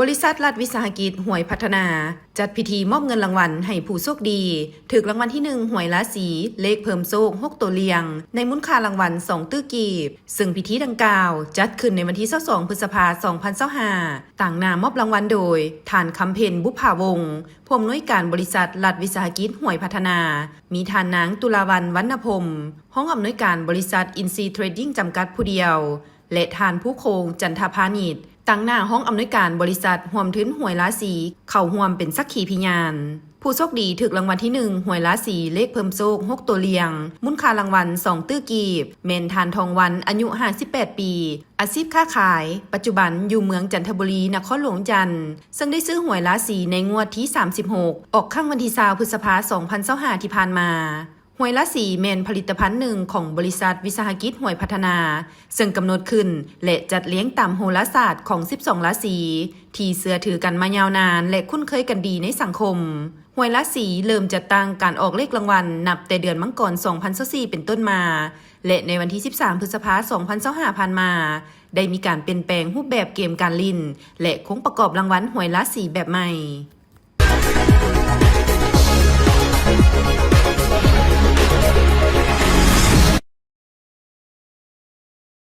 ບໍລິສັດລັດວິສາຫະກິດຫວຍພັດທະນາ ຈັດພິທີມອບເງິນລາງວັນໃຫ້ຜູ້ໂຊກດີ ຖືກລາງວັນທີໜຶ່ງ ຫວຍລາສີ ເລກເພີ່ມໂຊກ ຫົກໂຕລ້ຽງ ໃນມູນຄ່າລາງວັນ ສອງຕື້ກີບ, ເຊິ່ງພິທີດັ່ງກ່າວ ຈັດຂຶ້ນໃນວັນທີຊາວສອງ ພຶດສະພາ ສອງພັນຊາວຫ້າ ຕາງໜ້າມອບລາງວັນໂດຍ ທ່ານ ຄຳເພັນ ບຸບຜາວົງ ຜູ້ອຳນວຍການບໍລິສັດລັດວິສາຫະກິດຫວຍພັດທະນາ, ມີທ່ານນາງ ຕຸລາວັນ ວັນນະພົມ ຮອງອຳນວຍການບໍລິສັດອິນຊີເທຣດດິ້ງຈຳກັດຜູ້ດຽວ ແລະ ທ່ານ ພູໂຄງ ຈັນທະພານິດ ຕາງໜ້າຫ້ອງອຳນວຍການບໍລິສັດຮ່ວມທຶນຫວຍລາສີ ເຂົ້າຮ່ວມເປັນສັກຂີພະຍານ. ຜູ້ໂຊກດີຖືກລາງວັນທີໜຶ່ງ ຫວຍລາສີ ເລກເພີ່ມໂຊກ ຫົກໂຕລ້ຽງ ມູນຄ່າລາງວັນ ສອງຕື້ກີບ ແມ່ນທ່ານ ທອງວັນ ອາຍຸ ຫ້າສິບແປດປີ, ອາຊີບຄ້າຂາຍ, ປັດຈຸບັນຢູ່ເມືອງຈັນທະບູລີ ນະຄອນຫຼວງວຽງຈັນ, ເຊິ່ງໄດ້ຊື້ຫວຍລາສີໃນງວດທີ ສາມສິບຫົກ ອອກຄັ້ງວັນທີ ຊາວ ພຶດສະພາ ສອງພັນຊາວຫ້າ ທີ່ຜ່ານມາ. ຫວຍລາສີແມ່ນຜະລິດຕະພັນໜຶ່ງຂອງບໍລິສັດວິສາຫະກິດຫວຍພັດທະນາ, ເຊິ່ງກຳນົດຂຶ້ນ ແລະ ຈັດລຽງຕາມໂຫລາສາດຂອງ ສິບສອງລາສີ ທີ່ເຊື່ອຖືກັນມາຍາວນານ ແລະ ຄຸ້ນເຄີຍກັນດີໃນສັງຄົມ. ຫວຍລາສີເລີ່ມຈັດຕັ້ງການອອກເລກລາງວັນນັບແຕ່ເດືອນມັງກອນ ສອງພັນຊາວສີ່ ເປັນຕົ້ນມາ ແລະ ໃນວັນທີ ສິບສາມ ພຶດສະພາ ສອງພັນຊາວຫ້າ ຜ່ານມາ ໄດ້ມີການປ່ຽນແປງຮູບແບບເກມການຫຼິ້ນ ແລະ ໂຄງປະກອບລາງວັນຫວຍລາສີແບບໃໝ່.